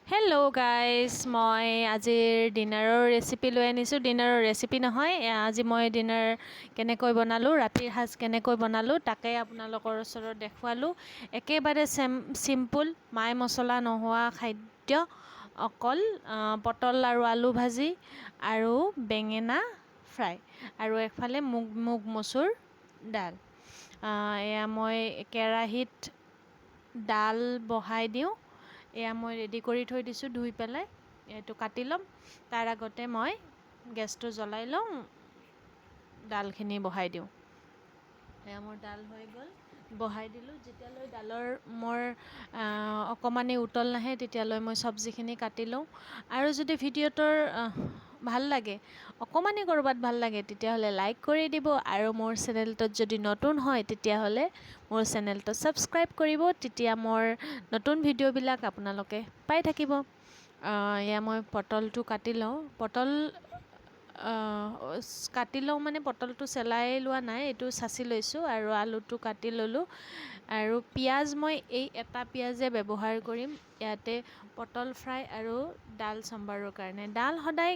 Hello' guys, মই আজিৰ ডিনাৰৰ ৰেচিপি লৈ আনিছোঁ। ডিনাৰৰ ৰেচিপি নহয়, আজি মই ডিনাৰ কেনেকৈ বনালোঁ, ৰাতিৰ সাঁজ কেনেকৈ বনালোঁ তাকে আপোনালোকৰ ওচৰত দেখুৱালোঁ। একেবাৰে চিম্পুল, মাই মছলা নোহোৱা খাদ্য, অকল পটল আৰু আলু ভাজি আৰু বেঙেনা ফ্ৰাই আৰু এফালে মুগ মচুৰ দাল। এয়া মই কেৰাহীত দাল বহাই দিওঁ। এয়া মই ৰেডি কৰি থৈ দিছোঁ ধুই পেলাই, এইটো কাটি ল'ম। তাৰ আগতে মই গেছটো জ্বলাই লওঁ, দালখিনি বহাই দিওঁ। এয়া মোৰ দাল হৈ গ'ল, বহাই দিলোঁ। যেতিয়ালৈ দালৰ মোৰ অকণমানি উতল নাহে তেতিয়ালৈ মই চব্জিখিনি কাটি লওঁ। আৰু যদি ভিডিঅ'টোৰ ভাল লাগে, অকণমানি ক'ৰবাত ভাল লাগে, তেতিয়াহ'লে লাইক কৰি দিব আৰু মোৰ চেনেলটোত যদি নতুন হয় তেতিয়াহ'লে মোৰ চেনেলটো ছাবস্ক্ৰাইব কৰিব, তেতিয়া মোৰ নতুন ভিডিঅ'বিলাক আপোনালোকে পাই থাকিব। এয়া মই পটলটো কাটি লওঁ। পটল কাটি লওঁ মানে পটলটো চেলাই লোৱা নাই, এইটো চাঁচি লৈছোঁ আৰু আলুটো কাটি ল'লোঁ। আৰু পিঁয়াজ মই এই এটা পিঁয়াজে ব্যৱহাৰ কৰিম ইয়াতে পটল ফ্ৰাই আৰু দাল চম্বাৰৰ কাৰণে। দাল সদায়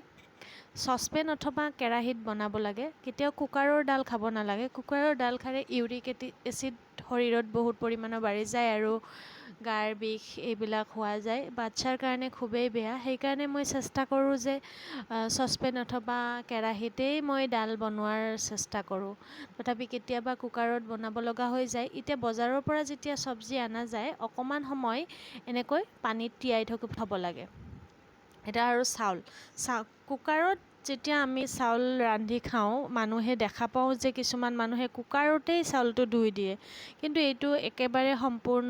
চচপেন অথবা কেৰাহীত বনাব লাগে, কেতিয়াও কুকাৰৰ দাল খাব নালাগে। কুকাৰৰ দাল খালে ইউৰিক এচিড শৰীৰত বহুত পৰিমাণৰ বাঢ়ি যায় আৰু গাৰ বিষ এইবিলাক হোৱা যায়, বাচ্ছাৰ কাৰণে খুবেই বেয়া। সেইকাৰণে মই চেষ্টা কৰোঁ যে চচপেন অথবা কেৰাহীতেই মই দাল বনোৱাৰ চেষ্টা কৰোঁ। তথাপি কেতিয়াবা কুকাৰত বনাব লগা হৈ যায়। এতিয়া বজাৰৰ পৰা যেতিয়া চব্জি অনা যায়, অকণমান সময় এনেকৈ পানীত তিয়াই থ'ব লাগে। এতিয়া আৰু চাউল কুকাৰত যেতিয়া আমি চাউল ৰান্ধি খাওঁ, মানুহে দেখা পাওঁ যে কিছুমান মানুহে কুকাৰতেই চাউলটো ধুই দিয়ে, কিন্তু এইটো একেবাৰে সম্পূৰ্ণ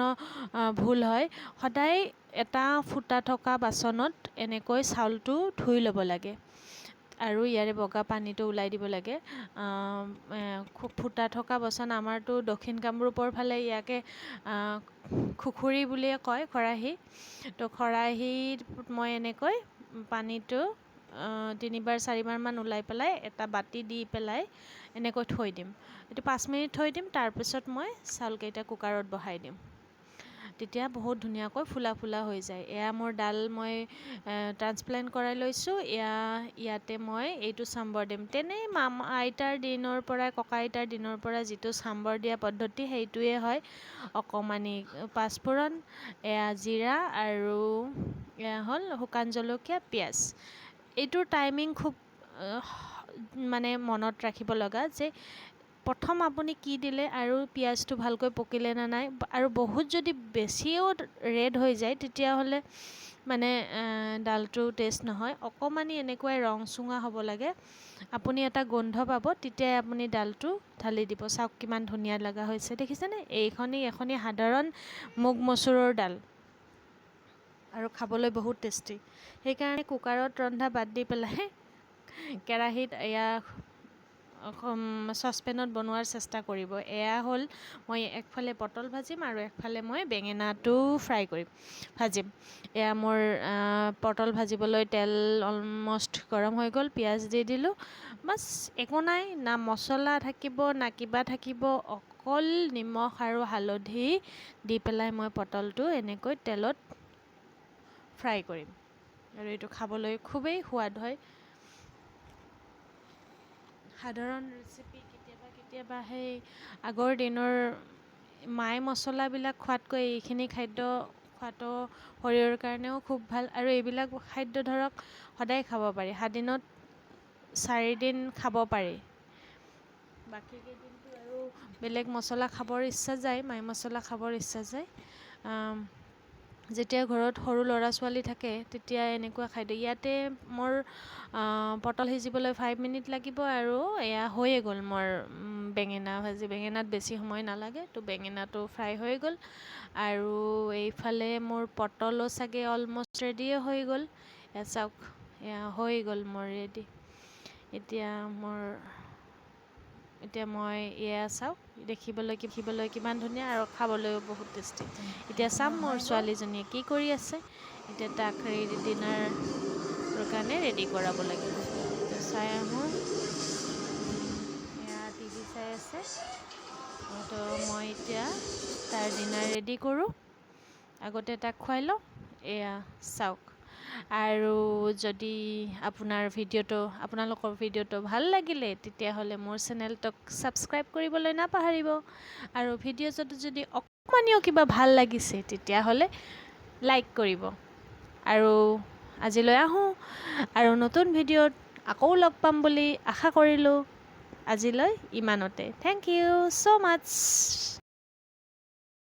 ভুল হয়। সদায় এটা ফুটা থকা বাচনত এনেকৈ চাউলটো ধুই ল'ব লাগে আৰু ইয়াৰে বগা পানীটো ওলাই দিব লাগে। খুব ফুটা থকা বাচন, আমাৰতো দক্ষিণ কামৰূপৰ ফালে ইয়াকে খুখুৰি বুলিয়ে কয়, খৰাহী। তো খৰাহীত মই এনেকৈ পানীটো তিনিবাৰ চাৰিবাৰমান ওলাই পেলাই এটা বাতি দি পেলাই এনেকৈ থৈ দিম। এইটো 5 মিনিট থৈ দিম, তাৰপিছত মই চাউলকেইটা কুকাৰত বহাই দিম। তেতিয়া বহুত ধুনীয়াকৈ ফুলা ফুলা হৈ যায়। এয়া মোৰ দাল মই ট্ৰান্সপ্লেণ্ট কৰাই লৈছোঁ। এয়া ইয়াতে মই এইটো চাম্বাৰ দিম। তেনেই মামা আইতাৰ দিনৰ পৰাই, ককা আইতাৰ দিনৰ পৰা যিটো চাম্বাৰ দিয়া পদ্ধতি সেইটোৱে হয়। অকণমানি পাঁচফোৰণ, এয়া জিৰা আৰু এয়া হ'ল শুকান জলকীয়া, পিঁয়াজ। এইটোৰ টাইমিং খুব মানে মনত ৰাখিব লগা যে প্ৰথম আপুনি কি দিলে আৰু পিঁয়াজটো ভালকৈ পকিলে নে নাই। আৰু বহুত যদি বেছিও ৰেড হৈ যায় তেতিয়াহ'লে মানে দালটো টেষ্ট নহয়। অকণমানি এনেকুৱাই ৰংচুঙা হ'ব লাগে। আপুনি এটা গোন্ধ পাব, তেতিয়াই আপুনি দালটো ঢালি দিব। চাওক কিমান ধুনীয়া লগা হৈছে, দেখিছেনে? এইখনি এখনি সাধাৰণ মুগ মচুৰৰ দাল আৰু খাবলৈ বহুত টেষ্টি। সেইকাৰণে কুকাৰত ৰন্ধা বাদ দি পেলাই কেৰাহীত এয়া চচপেনত বনোৱাৰ চেষ্টা কৰিব। এয়া হ'ল মই একফালে পটল ভাজিম আৰু একফালে মই বেঙেনাটো ফ্ৰাই কৰিম, ভাজিম। এয়া মোৰ পটল ভাজিবলৈ তেল অলমষ্ট গৰম হৈ গ'ল, পিঁয়াজ দি দিলোঁ। বাছ, একো নাই, না মছলা থাকিব না কিবা থাকিব, অকল নিমখ আৰু হালধি দি পেলাই মই পটলটো এনেকৈ তেলত ফ্ৰাই কৰিম আৰু এইটো খাবলৈ খুবেই সোৱাদ হয়। সাধাৰণ ৰেচিপি, কেতিয়াবা কেতিয়াবা সেই আগৰ দিনৰ মাই মছলাবিলাক খোৱাতকৈ এইখিনি খাদ্য খোৱাটো শৰীৰৰ কাৰণেও খুব ভাল। আৰু এইবিলাক খাদ্য ধৰক সদায় খাব পাৰি, 7 দিনত 4 দিন খাব পাৰি। বাকী কেইদিনটো আৰু বেলেগ মছলা খাবৰ ইচ্ছা যায়, মাই মছলা খাবৰ ইচ্ছা যায়। যেতিয়া ঘৰত সৰু ল'ৰা ছোৱালী থাকে তেতিয়া এনেকুৱা খাদ্য। ইয়াতে মোৰ পটল সিজিবলৈ 5 মিনিট লাগিব আৰু এয়া হৈয়ে গ'ল মোৰ বেঙেনা ভাজি। বেঙেনাত বেছি সময় নালাগে, তো বেঙেনাটো ফ্ৰাই হৈ গ'ল আৰু এইফালে মোৰ পটলো চাগে অলমষ্ট ৰেডিয়ে হৈ গ'ল। এয়া চাওক, এয়া হৈ গ'ল মোৰ ৰেডি। এতিয়া মই এয়া চাওক, দেখিবলৈ কিমান ধুনীয়া আৰু খাবলৈও বহুত টেষ্টি। এতিয়া চাম মোৰ ছোৱালীজনীয়ে কি কৰি আছে। এতিয়া তাক ডিনাৰৰ কাৰণে ৰেডি কৰাব লাগিব। তো চাই আহোঁ, এয়া টিভি চাই আছে। তো মই এতিয়া তাৰ ডিনাৰ ৰেডি কৰোঁ, আগতে তাক খুৱাই লওঁ। এয়া চাওক। আৰু যদি আপোনাৰ ভিডিঅ'টো আপোনালোকৰ ভিডিঅ'টো ভাল লাগিলে, তেতিয়াহ'লে মোৰ চেনেলটোক ছাবস্ক্ৰাইব কৰিবলৈ নাপাহৰিব। আৰু ভিডিঅ'টো যদি অকণমানিও কিবা ভাল লাগিছে, তেতিয়াহ'লে লাইক কৰিব। আৰু আজিলৈ আহোঁ, আৰু নতুন ভিডিঅ'ত আকৌ লগ পাম বুলি আশা কৰিলোঁ। আজিলৈ ইমানতে, thank you so much.